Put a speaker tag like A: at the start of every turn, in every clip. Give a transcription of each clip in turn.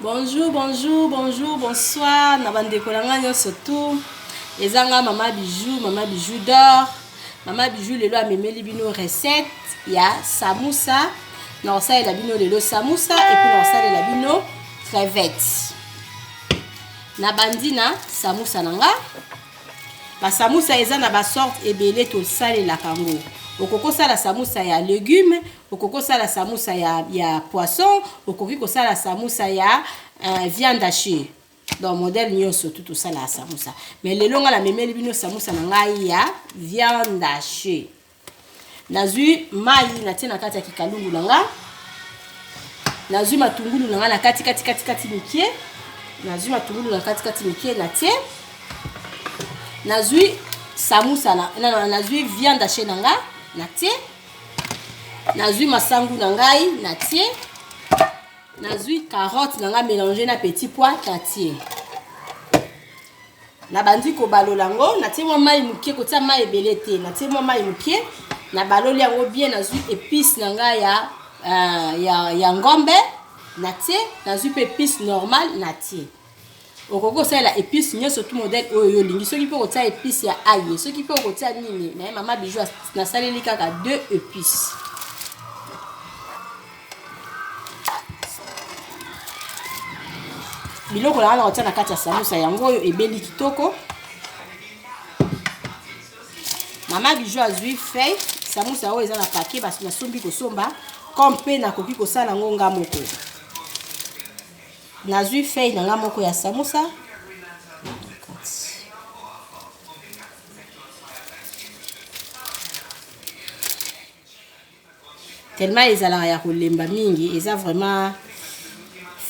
A: Bonjour, bonjour, bonjour, bonsoir na bandeko na ngai nyonso tout. Eza nga mama Bijou, mama Bijou d'or. Mama Bijou lelo amemeli bino recette ya samusa. Na kosalela bino lelo samusa et puis na kosalela bino crevette. Na bandi na samusa na nga. Ba samusa eza na ba sorte ebele tosalelaka yango. Okoki kosala samusa ya legume, okoki kosala samusa ya, ya poisson, okoki kosala samusa ya uh, viande hachée. Donc modèle nyonso tout tosalaka samusa. Mais lelo nga namemeli bino samusa na ngai ya viande hachée. Nazwi mai natie na kati ya kikalungu na nga. Nazwi matungulu na nga na kati kati kati kati mikie. Nazwi matungulu na kati kati mikie natie. Nazwi samusa na, na, nazwi viande hachée na nga natie. Nazwi masangu na ngai natie. Nazwi carotte na nga mélange na petit pois natie. Nabandi kobalola yango, natie mwa mai moke, kotia mai ebele te, natie mwa mai moke, nabaloli yango bien, nazwi epice na ngai ya, uh, ya, ya ngombe natie, nazwi mpe epice normal natie. Okoki kosalela epice nyonso tu modèle oyo yo olingi, soki mpe okotia epice ya aye, soki mpe okotia nini, naye mama Bijou nasaleli kaka deux epices. Biloko na nga nakotia na kati ya samusa yango oyo ebeli kitoko. Mama Bijou azwi feuille samusa oyo eza na paquet, basi nasombi kosomba comme mpe nakoki kosala yango nga moko. Nazwi feuille na nga moko ya samusa. Tellement ezalaka ya kolemba mingi, eza vraiment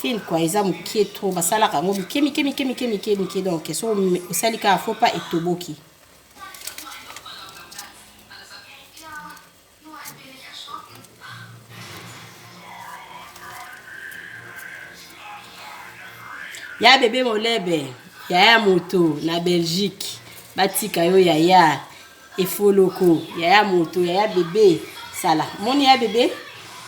A: fine quoi, eza moke trop, basalaka yango mike mike mike mike mike mike, donc so osali kaka faut pas etoboki. Ya bebe molebe yaya moto na Belgique batika yo yaya Efoloko yaya moto yaya bebe sala moni ya bebe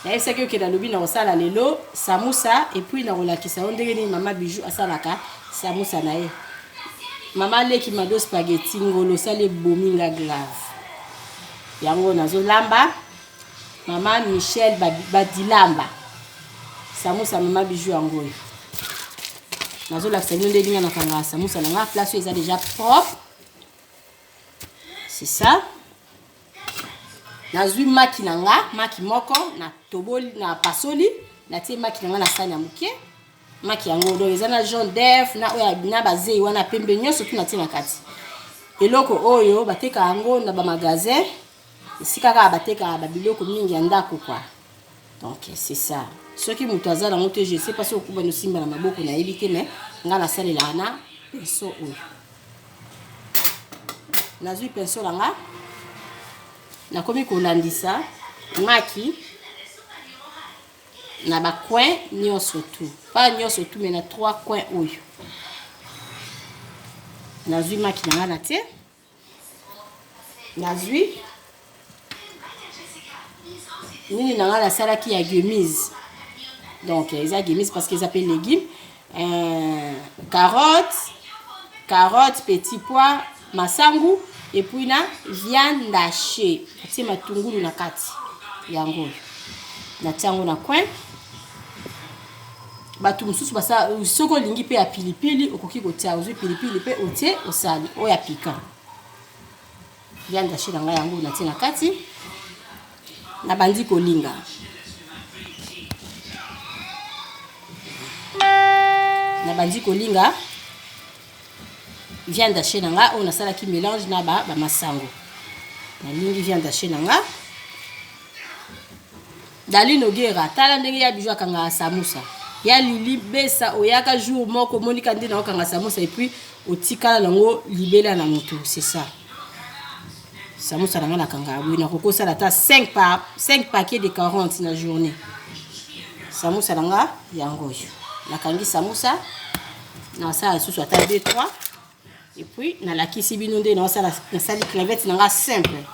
A: nayebisaki yo ke nalobi nakosala lelo samusa epuis nakolakisa yo ndenge nini mama Bijou asalaka samusa na ye. Mama leki mado spaghetti ngolo osali ebomi nga grave yango nazolamba. Mama Michel Badilamba samusa mama Bijou yango oyo nazolakisa bino ndenge nini nakangaka samusa na nga place oyo eza deja propre. C'est ça. Nazwi maki na nga, maki moko na toboli na pasoli, natie maki na nga na sani ya moke. Maki yango donc eza na jaune d'œuf na oyo na bazei wana pembe nyonso tu natie na kati. Eloko oyo bateka yango na ba magasin esika kaka batekaka ba biloko mingi ya ndako quoi. Donc c'est ça. Soki moto aza nango te, je sais pas soki okobanda osimba na maboko nayebi te, mais nga nasalelaka na pinceau oyo. Nazwi pinceau na nga, nakomi kolandisa maki na ba coin nyonso tout, pas nyonso tout mais na trois coins oyo. Nazwi maki na nga na tie, nazwi nini na nga nasalaki ya gemise, donc eza gemise parce que eza pe légume, carotte, carotte, petit pois, masangu et puis na viande hachée, natie matungulu na kati yango oyo natie yango na coin. Bato mosusu basala, soki olingi pe ya pilipili okoki kotia, ozwi pilipili pe otie osali oyo ya piquant. Viande hachée na ngai yango natie na kati, nabandi kolinga. Nabandi kolinga viande hachée na nga oyo nasalaki mélange na ba masango. Nalingi viande hachée na nga. Dali Noguera, tala ndenge ya Bijou akangaka samusa. Ya Lili Besa oyaka jour moko omonika nde na okanga samusa et puis otikala nango libela na moto, c'est ça. Samusa na nga nakangaka boye, nakoki kosala ata 5 par 5 paquets de 40 na journée. Samusa na nga yango oyo. Nakangi samusa, nasala lisusu ata 2 3 et puis nalakisi bino nde nasala, nasali crevette na nga simple.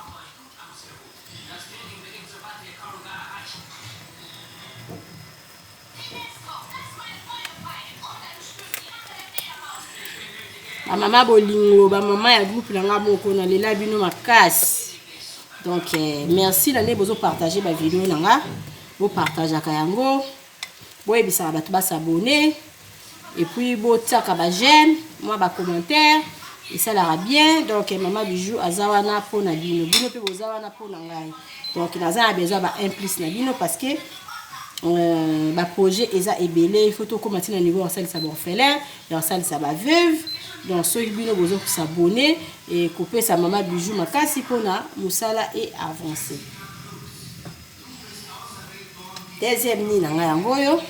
A: Bamama bolingo, bamama ya groupe na nga moko, nalela bino makasi. Donc eh, merci na nde bozopartage bavideo na nga, bopartageaka yango, boyebisaka bato basabone, et puis botiaka ba j'aime, mwa ba commentaire, esalaka bien. Donc eh, mama Bijou aza wana mpo na bino, bino mpe boza wana mpo na ngai. Donc naza na besoin ba un plus na bino parce que ba projet eza ebele, il faut tokóma ntina niveau ya kosalisa ba orphelin, ya kosalisa ba veuve. Donc soki bino bozo kosabone e kopesa mama Bijou makasi mpona mosala e avance. Deuxième nini na ngai yango oyo.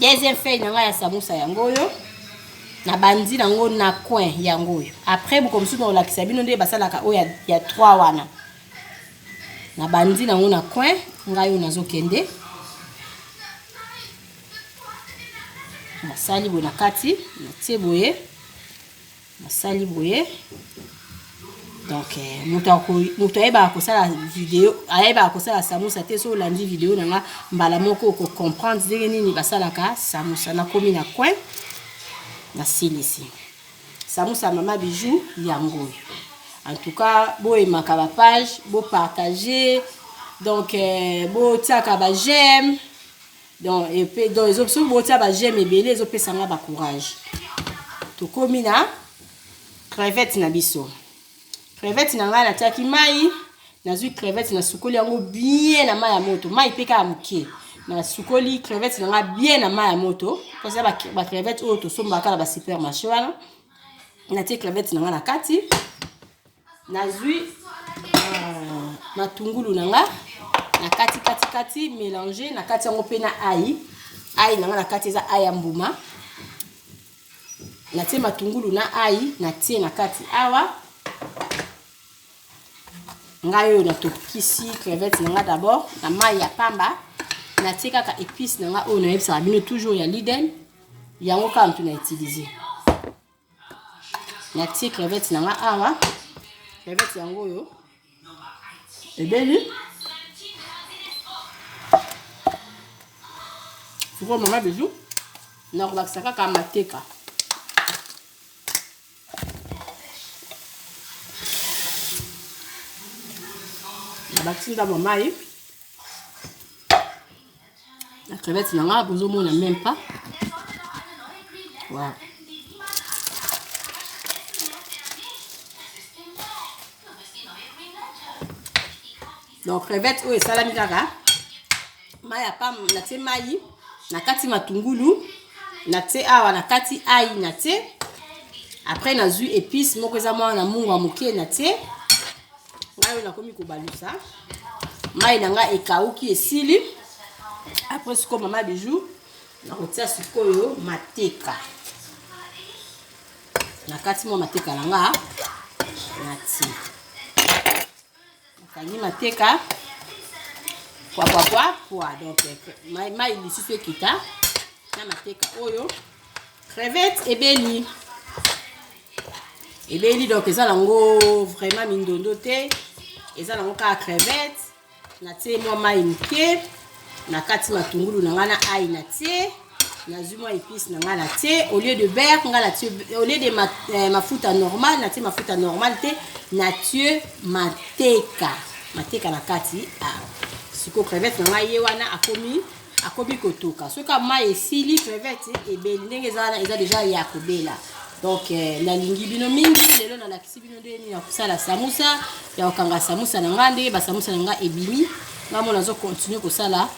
A: Deuxième feuille na ngai ya samusa yango oyo. Na bandi nango na coin yango oyo. Après boko mosusu nakolakisa bino nde basalaka oyo ya 3 wana. Na bandi nango na coin ngai oyo nazokende. Nasali boye na kati, natie boye. Nasali boye. Donc moto ayebaka kosala video, ayebaka kosala samusa te. So olandi video na nga mbala moko oko comprendre ndenge nini basalaka samusa. Nakomi na coin, nasilisi samusa mama Bijou yango oyo. En tout cas boyemaka ba page, bo partager, donc botiaka ba j'aime. Donc et puis donc ezo soki botia ba j'aime ebele ezopesa nga ba courage. Tokomi na crevette na biso. Crevette na ngai natiaki mai, nazwi crevette nasukoli yango bien na mai ya moto, mai pe kaka moke. Nasukoli crevette na ngai bien na mai ya moto, parce que ba crevette oyo tosombaka na ba supermarché wana. Natie crevette na ngai na kati. Nazwi matungulu na nga na kati kati kati mélanger na kati yango pe na ail. Ail na nga na kati eza ail ya mbuma. Natie matungulu na ail, natie na kati awa. Ngai oyo natokisi crevette na nga d'abord na mai ya pamba. Natie kaka épice na nga oyo nayebisaka bino toujours ya Lidl. Yango kaka mutu na utiliser. Natie crevette na nga awa. Crevette yango oyo ebeli. Sikoyo mama Bijou nakobakisa kaka mateka. Nabakisi ndambo mai na crevette na nga, bozomona même pas. Wow. Donc crevette oyo esalami kaka mai ya pam, natie mai na kati matungulu, natie awa na kati ail natie. Après nazwi épice moko eza mwa na mungwa moke natie. Ngai oyo nakomi kobalusa mai na ngai ekauki esili. Après sikoyo mama Bijou nakotia sikoyo mateka na kati, mwa mateka na nga natie. Nakangi mateka pwa pwa pwa pwa. Donc mai lisusu ekita na mateka oyo. Crevette ebeli ebeli, donc eza nango vraiment mindondo te, eza nango kaka crevette. Natie mwa mai moke na kati matungulu na nga na ail natie, nazwi mwa épice na nga natie. Au lieu de beurre nga natie, au lieu de mafuta normal natie mafuta normal te, natie mateka, mateka na kati awa. Sikoyo crevette na nga ye wana akomi kotoka. Soki mai esili crevette ebeli ndenge eza wana, eza deja ya kobela. Donc nalingi bino mingi. Lelo nalakisi bino ndenge nini ya kosala samusa, ya kokanga samusa na nga, ndenge ba samusa na nga ebimi. Nga mona nazo continuer kosala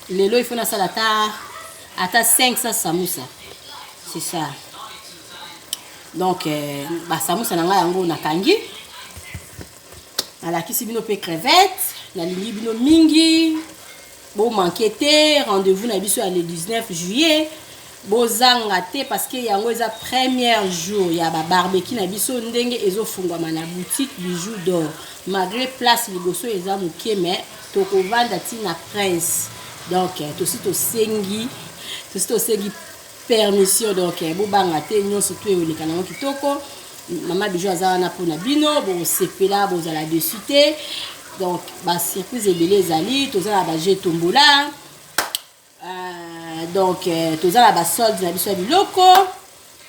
A: lelo, il faut nasala ata 500 samusa, c'est ça. Donc ba samusa na nga yango nakangi, nalakisi bino pe crevette. Nalingi bino mingi, bo manquer te rendez-vous na biso ya le 19 juillet, bozanga te parce que yango eza premier jour ya ba barbecue na biso ndenge ezofungwama na boutique Bijou d'Or. Malgré place liboso eza moke, mais tokovanda ti na Prince. Donc tosi tosengi, tosi tosengi permission. Donc bobanga te, nyonso to eoleka nango kitoko. Mama Bijou aza wana mpona bino, bosepela, bozala dessus te. Donc ba surprise ebele ezali, toza na ba jeu tombola. Donc toza na basolde na biso ya biloko.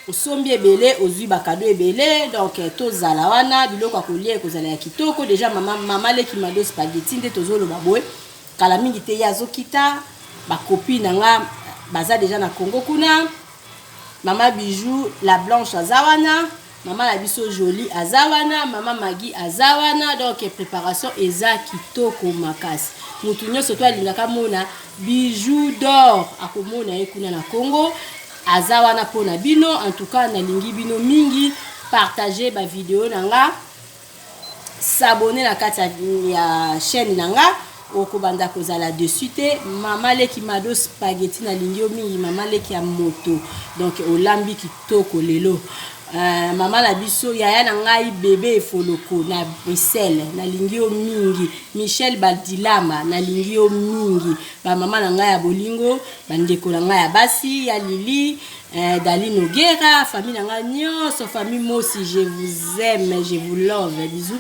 A: Osombi ebele, ozwi bacadeau ebele. Donc tozala wana, biloko ya kolia ekozala ya kitoko. Déjà mama, mama leki Mado Spaghetti nde tozoloba boye, kala mingi te ye azokita. Bacopine na nga baza déjà na Congo kuna. Mama Bijou la Blanche aza wana, mama na biso Jolie aza wana, mama Magi aza wana. Donc préparation eza kitoko makasi. Motu nyonso to alingaka mona Bijou d'Or, akomona ye kuna na Congo, aza wana mpona bino. En tout cas, nalingi bino mingi. Partage bavideo na nga, s'abonner na kati ya chaîne na nga, okobanda kozala dessus te. Mama leki Mado Spaghetti, nalingi yo mingi, mama leki ya moto. Donc olambi kitoko lelo. Mama na biso, yaya na ngai bebe Efoloko na Bruxelles, nalingi yo mingi. Michel Badilama, nalingi yo mingi. Bamama na ngai ya bolingo, bandeko na ngai ya basi, ya Lili, Dali Nogera, famille na ngai nyonso, famille Mosi, je vous aime, je vous love, bisous.